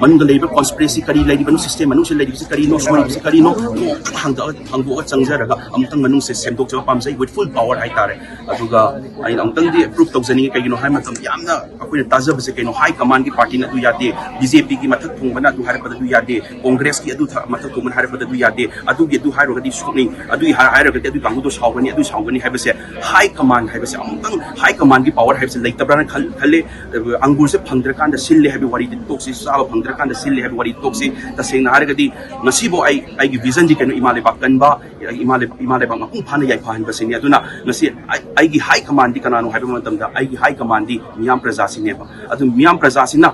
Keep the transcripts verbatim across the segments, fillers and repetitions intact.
ꯃꯅꯨꯡꯗ ꯂꯩꯔꯤꯕ conspiracy ꯀꯔꯤ ꯂꯩꯔꯤꯕꯅꯣ, system ꯃꯅꯨꯡꯁꯤꯗ ꯂꯩꯔꯤꯕꯁꯤ ꯀꯔꯤꯅꯣ, ꯁꯣꯏꯔꯤꯕꯁꯤ ꯀꯔꯤꯅꯣ, ꯑꯃꯨꯛꯇꯪ ꯍꯥꯡꯗꯣꯛꯑ ꯍꯥꯡꯗꯣꯛꯑꯒ ꯆꯪꯖꯔꯒ ꯑꯃꯨꯛꯇꯪ ꯃꯅꯨꯡꯁꯦ ꯁꯦꯝꯗꯣꯛꯆꯕ ꯄꯥꯝꯖꯩ, with full power ꯍꯥꯏꯇꯥꯔꯦ꯫ ꯑꯗꯨꯒ ꯑꯩꯅ ꯑꯃꯨꯛꯇꯪꯗꯤ prove ꯇꯧꯖꯅꯤꯡꯉꯤ꯫ ꯀꯩꯒꯤꯅꯣ ꯍꯥꯏꯕ ꯃꯇꯝꯗ ꯌꯥꯝꯅ ꯑꯩꯈꯣꯏꯅ ꯇꯥꯖꯕꯁꯦ ꯀꯩꯅꯣ, high commandꯒꯤ partyꯅ ꯑꯗꯨ ꯌꯥꯗꯦ, BJPꯒꯤ ꯃꯊꯛ ꯊꯣꯡꯕꯅ ꯑꯗꯨ ꯍꯥꯏꯔꯛꯄꯗ ꯑꯗꯨ ꯌꯥꯗꯦ, Congressꯀꯤ ꯑꯗꯨ ꯊ- ꯃꯊꯛ ꯊꯣꯡꯕꯅ ꯍꯥꯏꯔꯛꯄꯗ ꯑꯗꯨ ꯌꯥꯗꯦ, ꯑꯗꯨꯒꯤ ꯑꯗꯨ ꯍꯥꯏꯔꯨꯔꯒꯗꯤ ꯁꯣꯛꯅꯤ, ꯑꯗꯨꯒꯤ ꯍꯥꯏ- ꯍꯥꯏꯔꯒꯗꯤ ꯑꯗꯨꯒꯤ ꯀꯥꯡꯕꯨꯗꯣ ꯁꯥꯎꯒꯅꯤ, ꯑꯗꯨ ꯁꯥꯎꯒꯅꯤ ꯍꯥꯏꯕꯁꯦ, high command ꯍꯥꯏꯕꯁꯦ ꯑꯃꯨꯛꯇꯪ high commandꯒꯤ power ꯍꯥꯏꯕꯁꯦ ꯂꯩꯇꯕ꯭ꯔꯥꯅ ꯈꯜ- ꯈꯜꯂꯦ꯫ ꯑꯪꯒꯨꯔꯁꯦ ꯐꯪꯗ꯭ꯔꯀꯥꯟꯗ ꯁꯤꯜꯂꯦ ꯍꯥꯏꯕꯒꯤ ꯋꯥꯔꯤꯗꯤ ꯇꯣꯛꯁꯤ, ꯆꯥꯕ ꯐꯪꯗ꯭ꯔꯀꯥꯟꯗ ꯁꯤꯜꯂꯦ ꯍꯥꯏꯕꯒꯤ ꯋꯥꯔꯤ ꯇꯣꯛꯁꯤ꯫ ꯇꯁꯦꯡꯅ ꯍꯥꯏꯔꯒꯗꯤ ꯉꯁꯤꯐꯥꯎ ꯑꯩ ꯑꯩꯒꯤ visionꯗꯤ ꯀꯩꯅꯣ, ꯏꯃꯥ ꯂꯩꯕꯥꯛ ꯀꯟꯕ, ꯏꯃꯥ ꯂꯩ- ꯏꯃꯥ ꯂꯩꯕꯥꯛ ꯃꯄꯨꯡ ꯐꯥꯅ ꯌꯥꯏꯐꯍꯟꯕꯁꯤꯅꯤ꯫ ꯑꯗꯨꯅ ꯉꯁꯤ ꯑꯩ- ꯑꯩꯒꯤ high commandꯗꯤ ꯀꯅꯥꯅꯣ ꯍꯥꯏꯕ ꯃꯇꯝꯗ, ꯑꯩꯒꯤ high commandꯗꯤ ꯃꯤꯌꯥꯝ ꯄ꯭ꯔꯖꯥꯁꯤꯅꯦꯕ꯫ ꯑꯗꯨ ꯃꯤꯌꯥꯝ ꯄ꯭ꯔꯖꯥꯁꯤꯅ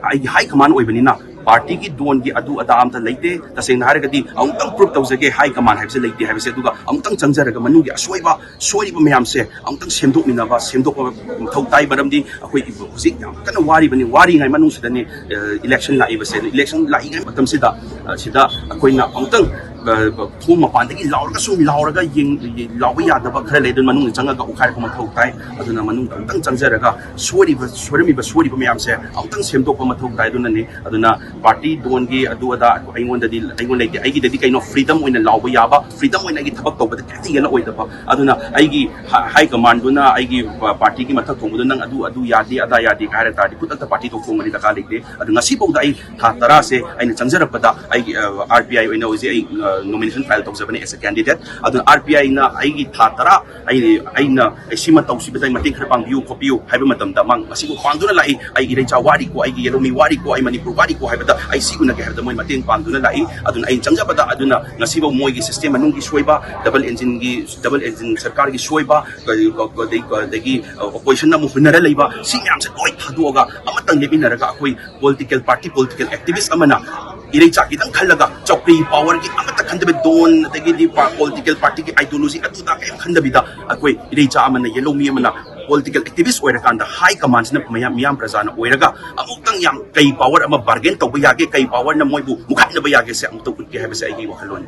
ꯑꯩꯒꯤ high command ꯑꯣꯏꯕꯅꯤꯅ partyꯒꯤ ꯗꯣꯟꯒꯤ ꯑꯗꯨ ꯑꯗꯥ ꯑꯝꯇ ꯂꯩꯇꯦ꯫ ꯇꯁꯦꯡꯅ ꯍꯥꯏꯔꯒꯗꯤ ꯑꯃꯨꯛꯇꯪ prove ꯇꯧꯖꯒꯦ, high command ꯍꯥꯏꯕꯁꯦ ꯂꯩꯇꯦ ꯍꯥꯏꯕꯁꯦ꯫ ꯑꯗꯨꯒ ꯑꯃꯨꯛꯇꯪ ꯆꯪꯖꯔꯒ ꯃꯅꯨꯡꯒꯤ ꯑꯁꯣꯏꯕ, ꯁꯣꯏꯔꯤꯕ ꯃꯌꯥꯝꯁꯦ ꯑꯃꯨꯛꯇꯪ ꯁꯦꯝꯗꯣꯛꯃꯤꯟꯅꯕ, ꯁꯦꯝꯗꯣꯛꯄ ꯃꯊꯧ ꯇꯥꯏ꯫ ꯃꯔꯝꯗꯤ ꯑꯩꯈꯣꯏ ꯍꯧꯖꯤꯛ ꯌꯥꯝ ꯀꯟꯅ ꯋꯥꯔꯤꯕꯅꯤ, ꯋꯥꯔꯤꯉꯩ ꯃꯅꯨꯡꯁꯤꯗꯅꯤ, ꯑ, election ꯂꯥꯛꯏꯕꯁꯦ꯫ ꯑꯗꯨ election ꯂꯥꯛꯏꯉꯩ ꯃꯇꯝꯁꯤꯗ, ꯑ, ꯁꯤꯗ ꯑꯩꯈꯣꯏꯅ ꯑꯃꯨꯛꯇꯪ, ꯑ, ꯊꯣꯡ ꯃꯄꯥꯟꯗꯒꯤ ꯂꯥꯎꯔꯒ ꯁꯨꯝ ꯂꯥꯎꯔꯒ ꯌꯦꯡ-, ꯂꯥꯎꯕ ꯌꯥꯗꯕ ꯈꯔ ꯂꯩ꯫ ꯑꯗꯨꯅ ꯃꯅꯨꯡꯗ ꯆꯪꯉꯒ ꯑꯣꯠꯈꯥꯏꯔꯛꯄ ꯃꯊꯧ ꯇꯥꯏ꯫ ꯑꯗꯨꯅ ꯃꯅꯨꯡꯗ ꯑꯃꯨꯛꯇꯪ ꯆꯪꯖꯔꯒ ꯁꯣꯏꯔꯤꯕ, ꯁꯣꯏꯔꯝꯃꯤꯕ, ꯁꯣꯏꯔꯤꯕ ꯃꯌꯥꯝꯁꯦ ꯑꯃꯨꯛꯇꯪ ꯁꯦꯝꯗꯣꯛꯄ ꯃꯊꯧ ꯇꯥꯏ꯫ ꯑꯗꯨꯅꯅꯤ꯫ ꯑꯗꯨꯅ party ꯗꯣꯟꯒꯤ ꯑꯗꯨ ꯑꯗꯥ ꯑꯩꯉꯣꯟꯗꯗꯤ, ꯑꯩꯉꯣꯟꯗ ꯂꯩꯇꯦ꯫ ꯑꯩꯒꯤꯗꯗꯤ ꯀꯩꯅꯣ, freedom ꯑꯣꯏꯅ ꯂꯥꯎꯕ ꯌꯥꯕ, freedom ꯑꯣꯏꯅ ꯑꯩꯒꯤ ꯊꯕꯛ ꯇꯧꯕꯗ ꯀꯩꯝꯇ ꯌꯦꯠꯂꯛꯑꯣꯏꯗꯕ꯫ ꯑꯗꯨꯅ ꯑꯩꯒꯤ ꯍ-, high commandꯗꯨꯅ ꯑꯩꯒꯤ ꯄ-, partyꯒꯤ ꯃꯊꯛ ꯊꯣꯡꯕꯗꯨ ꯅꯪ ꯑꯗꯨ, ꯑꯗꯨ ꯌꯥꯗꯦ, ꯑꯗꯥ ꯌꯥꯗꯦ ꯀꯥꯏ ꯍꯥꯏꯔꯛ ꯇꯥꯔꯗꯤ ꯈꯨꯗꯛꯇ party ꯇꯣꯛꯊꯣꯛꯅꯗꯤ ꯗꯔꯀꯥꯔ ꯂꯩꯇꯦ꯫ ꯑꯗꯨ ꯉꯁꯤꯐꯥꯎꯗ ꯑꯩ ꯊꯥ ꯇꯔꯥꯁꯦ ꯑꯩꯅ ꯆꯪꯖꯔꯛꯄꯗ ꯑꯩꯒꯤ, ꯑ, RPI ꯑꯣꯏꯅ ꯍꯧꯖꯤꯛ ꯑꯩ, ꯑ, nomination file ꯇꯧꯖꯕꯅꯦ as a candidate꯫ ꯑꯗꯨꯅ RPIꯅ ꯑꯩꯒꯤ ꯊꯥ ꯇꯔꯥ ꯑꯩ, ꯑꯩꯅ ꯑꯩ ꯁꯤꯃ ꯇꯧ, ꯁꯤꯕꯗ ꯑꯩ ꯃꯇꯦꯡ ꯈꯔ ꯄꯥꯡꯕꯤꯌꯨ ꯈꯣꯠꯄꯤꯌꯨ ꯍꯥꯏꯕ ꯃꯇꯝꯗ ꯃꯥ ꯉꯁꯤꯐꯥꯎ ꯄꯥꯡꯗꯨꯅ ꯂꯥꯛꯏ꯫ ꯑꯩ ꯏꯔꯩꯆꯥ ꯋꯥꯔꯤꯀꯣ, ꯑꯩꯒꯤ ꯌꯦꯜꯍꯧꯃꯤ ꯋꯥꯔꯤꯀꯣ, ꯑꯩ ꯃꯅꯤꯄꯨꯔ ꯋꯥꯔꯤꯀꯣ ꯍꯥꯏꯕꯗ ꯑꯩ ꯁꯤ ꯎꯅꯒꯦ ꯍꯥꯏꯕꯗ ꯃꯣꯏ ꯃꯇꯦꯡ ꯄꯥꯡꯗꯨꯅ ꯂꯥꯛꯏ꯫ ꯑꯗꯨꯅ ꯑꯩꯅ ꯆꯪꯖꯕꯗ ꯑꯗꯨꯅ ꯉꯁꯤꯐꯥꯎ ꯃꯣꯏꯒꯤ system ꯃꯅꯨꯡꯒꯤ ꯁꯣꯏꯕ, double engineꯒꯤ, double engine ꯁꯔꯀꯥꯔꯒꯤ ꯁꯣꯏꯕ, ꯑꯗꯒꯤ, ꯑꯗꯒꯤ oppositionꯅ ꯑꯃꯨꯛ ꯍꯨꯟꯅꯔ ꯂꯩꯕ, ꯁꯤ ꯃꯌꯥꯝꯁꯦ ꯂꯣꯏ ꯊꯥꯗꯣꯛꯑꯒ ꯑꯃꯇꯪ ꯂꯦꯞꯃꯤꯟꯅꯔꯒ ꯑꯩꯈꯣꯏ political party, political activist ꯑꯃꯅ ꯏꯔꯩꯆꯥ ꯈꯤꯇꯪ ꯈꯜꯂꯒ ꯆꯧꯀ꯭ꯔꯤ powerꯒꯤ ꯑꯃꯠꯇ ꯈꯟꯗꯕ, ꯗꯣꯟ ꯑꯗꯒꯤꯗꯤ ꯄꯥ-, political partyꯒꯤ ideology ꯑꯗꯨꯗ ꯀꯔꯤꯝ ꯈꯟꯗꯕꯤꯗ ꯑꯩꯈꯣꯏ ꯏꯔꯩꯆꯥ ꯑꯃꯅ, ꯌꯦꯜꯍꯧꯃꯤ ꯑꯃꯅ political activist ꯑꯣꯏꯔꯀꯥꯟꯗ high commandꯁꯤꯅ ꯃꯌꯥꯝ, ꯃꯤꯌꯥꯝ ꯄ꯭ꯔꯖꯥꯅ ꯑꯣꯏꯔꯒ ꯑꯃꯨꯛꯇꯪ ꯌꯥꯝ ꯀꯩ power ꯑꯃ bargain ꯇꯧꯕ ꯌꯥꯒꯦ, ꯀꯩ powerꯅ ꯃꯣꯏꯕꯨ ꯃꯨꯈꯠꯅꯕ ꯌꯥꯒꯦꯁꯦ ꯑꯃꯨꯛꯇꯪ ꯎꯠꯀꯦ ꯍꯥꯏꯕꯁꯦ ꯑꯩꯒꯤ ꯋꯥꯈꯜꯂꯣꯟꯅꯤ꯫